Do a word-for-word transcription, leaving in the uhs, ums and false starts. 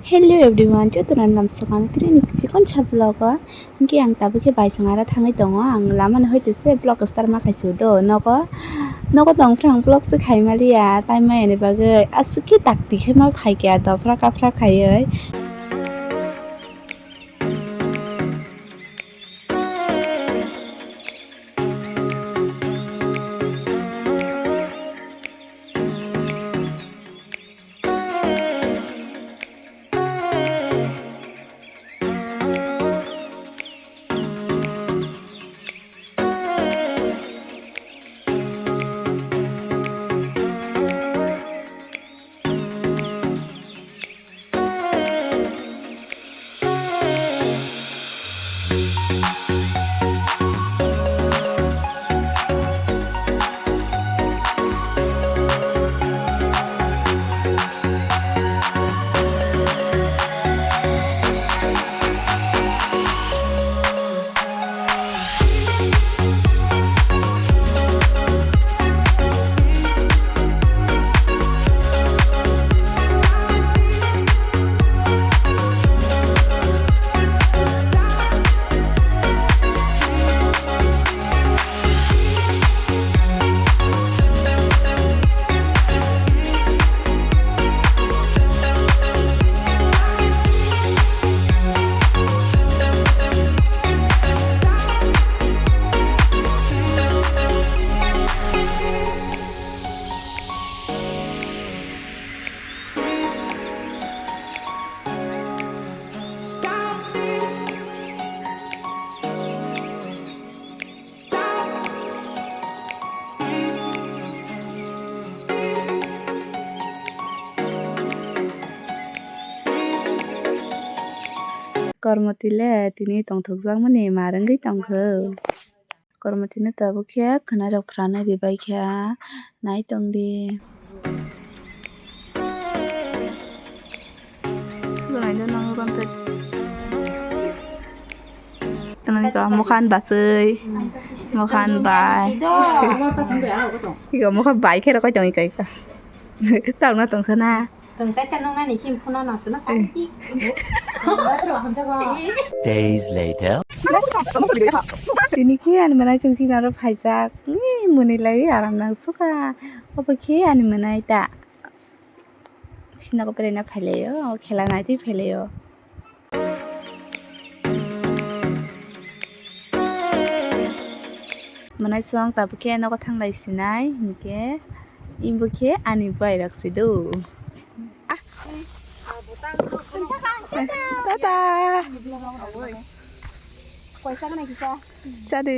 Hello everyone, jotono namsokani tini ni chikon sa vlog o. Hingke ang tabuk khe bai song ara thangwi tongo. Ang lama no hoite se vlog start ma khai se do nogo. Nogo tong phrang vlog se khai ma liya, tai maya ni bagwi aswk khe dakti khe ma phai khe dopra kapra khaiwi. Kormoti le tini tongthokjakmani mar wngwi tongkho. Kormoti no tabuk khe khwnai rok phranai ribai kha, nai tongdi. Tunai do nang ron pe. Tunai ko mokhan basui, mokhan bai. Iko mokhan bai khe rokoi tong iko iko. Tong na tong sana. Chwng kaisa nungnani chini phone no swna. Eh. Days later. Tini khe ani mwnai chwng chini aro phaijak. Ih, mwnwi lai aram nang suka. Obo khe ani mwnai ta. Sinago beraina phailaio, khela naitwi phailaio. Mwnai song tabuk khe nogo thanglai sinai, hinkhe ibo khe ani boy rok se do. Tata. Chadi.